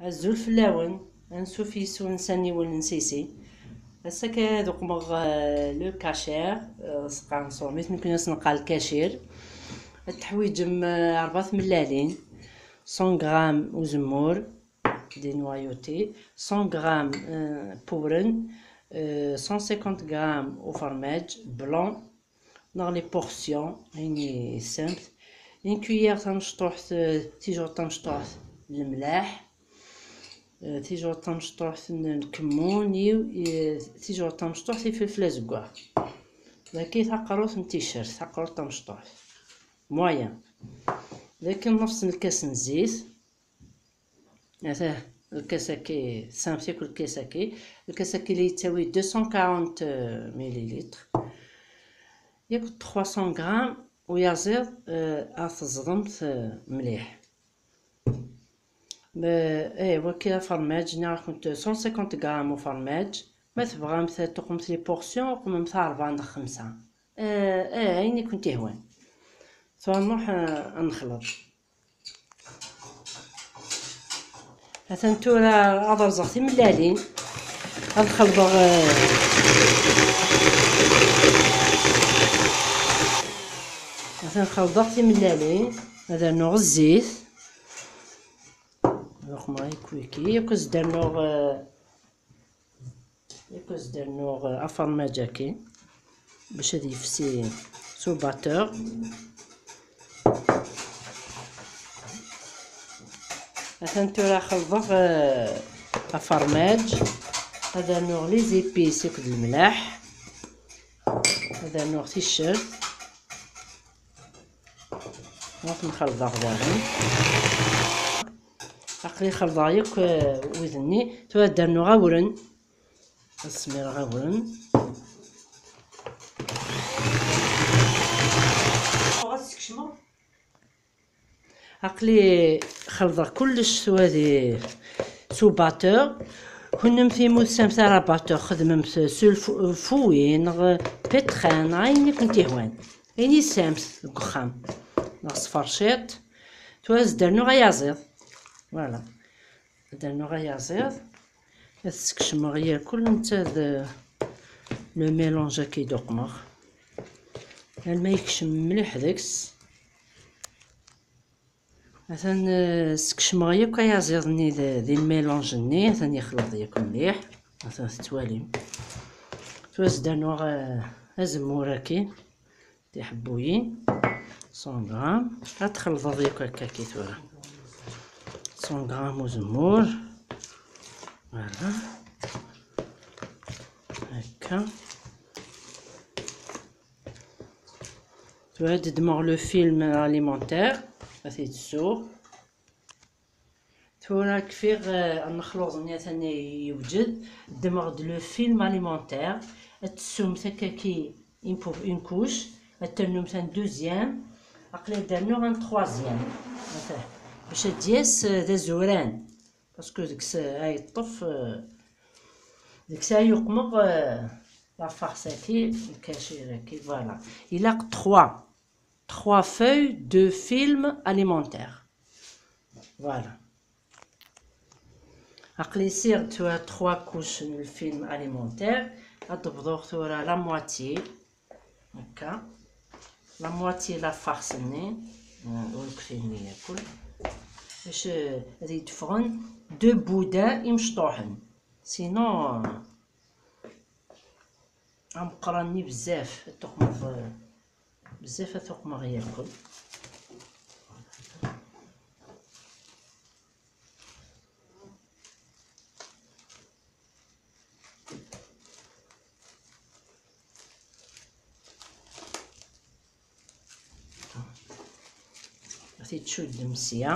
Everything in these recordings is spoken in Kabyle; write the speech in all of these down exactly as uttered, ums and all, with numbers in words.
Azul fell-awen, ansuf yes-wen s aniwel n Sisi. Ass-agi ad uqmeɣ, euh, le kasher, euh, s qanṣur, mi t-, nekkni as-neqqar lkacir. Ad teḥwiǧem, euh, ṛebɛa tmellalin, cent grammes uzemmur, des noyautés, cent grammes, euh, n uwren, euh, cent cinquante grammes ufermaj blanc, neɣ les portions, ayen yesɛan. Une cuillère tamecṭuḥt, euh, tijuɣt tamecṭuḥt n lemlaḥ, euh, tijuɣt tamecṭuḥt n lkemmun, yiw, euh, tijuɣt tamecṭuḥt ifelfel azeggaɣ. Dagi taqrut n ticcert, taqrut tamecṭuḥt. Moyen. Dagi nnefṣ n lkas n zzit. Ata lkas-agi, tesɛamt yakk lkas-agi. Lkas-agi la yettawi deux cent quarante millilitres. Yakk trois cents grammes uyaziḍ, euh, ad teẓḍemt, euh, mliḥ. Ma, eh, waki afermaj, nniɣ-akent cent cinquante grammes ufermaj. Ma tebɣamt ad tuqmemt les portions, uqmemt ṛebɛa neɣ xemsa. Eh, eh, ayen i kent-ihwan. Tura nruḥ, eh, ad nexleḍ. Atan tura ad rẓeɣ timellalin. Ad xelḍeɣ, eh, atan xelḍeɣ timellalin. Ad rnuɣ zzit. Ad uqmeɣ ikwiki. Yakk ad s-d-rnuɣ, eh, Yakk ad s-d-rnuɣ, euh, afermaj-agi bac ad yefsi s ubatteur. Atan tura xelḍeɣ, euh, afermaj. Ad rnuɣ les épices akked lemlaḥ. Ad rnuɣ ticcert. Ad ten-xelḍeɣ daɣen. Aql-i xelḍeɣ yakk, eh, wid-nni. Tura ad d-rnuɣ awren. Ad smireɣ awren. Aql-i xelḍeɣ kullec tura di, s ubatteur. Kunemti ma ur tesɛamt ara batteur, xedmemt s lfu-, fouet neɣ pétrin neɣ ayen i kent-ihwan. Ayen i tesɛamt deg uxxam. Neɣ s tferciṭ. Tura ad s-d-rnuɣ ayaziḍ. Voilà. Ad d-rnuɣ ayaziḍ. Ad t-skecmeɣ yakk netta d le mélange-agi i d-uqmeɣ. Alma yekcem mliḥ deg-s. Atan, eh, skecmeɣ yakk ayaziḍ-nni d, di lmélange-nni. Atan yexleḍ yakk mliḥ. Atan tettwalim. Tura ad s-d-rnuɣ, eh, azemmur-agi. Tiḥebbuyin, cent grammes. Ad txelḍeḍ yakk akka-ki tura. Cent grammes uzemmur. Voilà. Akka. Tura ad ddmeɣ le film alimentaire. Ad t-id-ssuɣ. Tura kfiɣ, eh, amexluḍ-nni atan yewjed. Ddmeɣ-d le film alimentaire. Ad tessumt akka-ki une pou-, une couche. Ad ternumt un deuxième. Aql-i ad d-rnuɣ un troisième. Ata, bac ad d-yas, eh, d azuran. Parce que deg-s ay yeṭṭef, eh, deg-s ay uqmeɣ, eh, la farce-agi, lkacir-agi, voilà. Ilaq trois, trois feuilles de film alimentaire. Voilà. Aql-i siɣ-d tura trois couches n film alimentaire. Ad d-bḍuɣ tura la moitié. Akka. La moitié la farce-nni. Euh, ur kfin yakk. Bac, euh, ad yi-d-ffɣen deux boudins imecṭuḥen. Sinon, euh, ameqqran-nni bezzaf, ad tuqmeḍ, euh, bezzaf ad tuqmeḍ yakk. Ad t-id-tcuddem sya.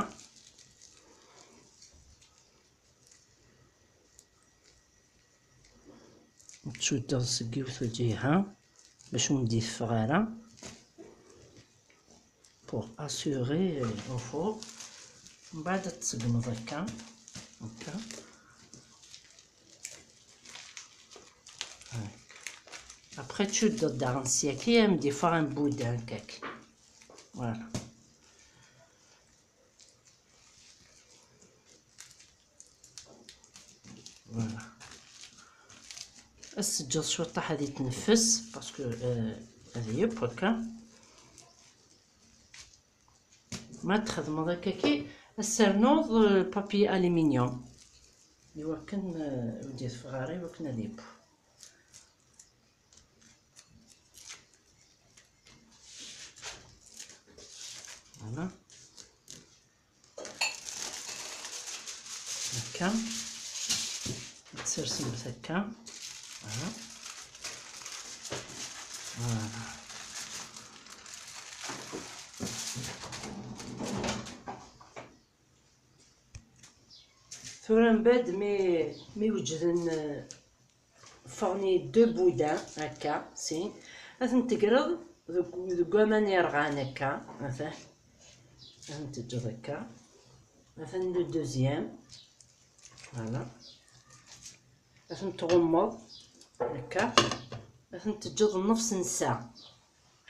Tcuddeḍ seg yiwet lǧiha bac ur m-d-yeffeɣ ara. Pour assurer, euh, au four. Mbeɛd ad tṣeggmeḍ akka. Akka. Après, tcuddeḍ daɣen syaki, ad m-d-iffeɣ un boudin, kak. Voilà. Voilà. Ad s-teǧǧeḍ cwiṭaḥ ad itneffes, parce que, euh, ad yeww akka. Ma txedmeḍ akka ki, ad s-ternuḍ, euh, papier aluminium. Iwakken, euh, ur d-yeteffeɣ ara, iwakken ad yeww. Voilà. Akka. Ad tsersemt akka. Voilà. Voilà. Tura mbaɛd mi, mi wejden, eh, ffɣen-iyi deux boudins, akka, si. Ad ten-tegreḍ deg, deg waman yerɣan, akka, atan. Ad ten-teǧǧeḍ akka. Atan le deuxième. Voilà. Ad ten-tɣummeḍ, akka. Ad ten-teǧǧeḍ nnefs n ssaɛa.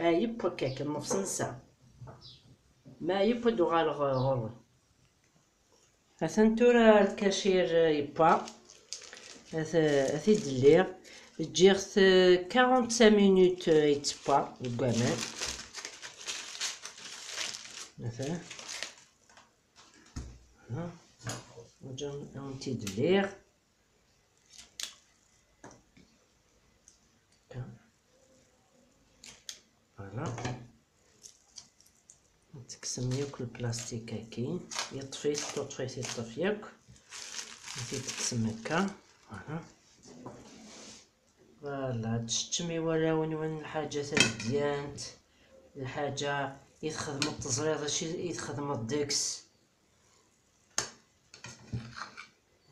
Ayeww akka, nnefs n ssaɛa. Ma ayeww ad d-uɣaleɣ ɣur-wen. Atan tura lkacir yewwa. At, at i d-lliɣ. Ǧǧiɣ-t quarante-cinq minutes, eh, yettewwa deg waman. Atan. Ha. Ǧǧiɣ-t i d-lliɣ. Voilà. Tekksem yakk lplastik-agi. Yeṭṭef-it, ṭṭef-it, yeṭṭef yakk. Ad t-id-tekksem akka. Voilà. Voilà, teččem i warraw-nwen lḥaǧa tabedyant, lḥaǧa i txedmeḍ, teẓriḍ acu i txedmeḍ deg-s.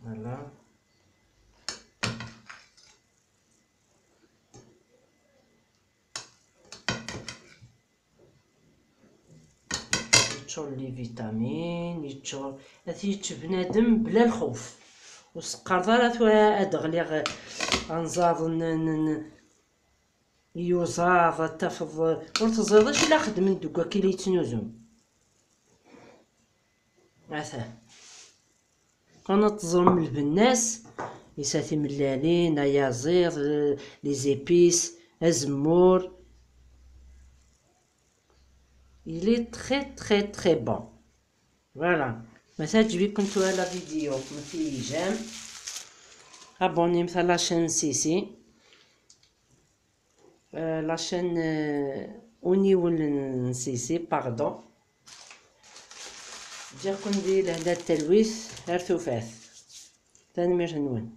Voilà. Yeččur les vitamines, yeččur, ad t-yečč bnadem bla lxuf. Ur s-qqareḍ ara tura ad ɣliɣ anẓaḍ n, n, n, iyuzaḍ, ad tafeḍ, ur teẓriḍ acu i la xeddmen deg wakk i la yettnuzun. Atan. Kan ad teẓrem lbennas, yesɛa timellalin, ayaziḍ, les épices, azemmur. Il est très, très, très bon. Voilà. Ma teɛǧeb-iken tura la vidéo, mlet-iyi j'aime. Abonnemt à la chaîne Sisi. Euh, la chaîne, euh, Uniwel n Sisi, pardon. Ǧǧiɣ-ken di lehna d talwit ar tufat. Tanemmirt-nwen.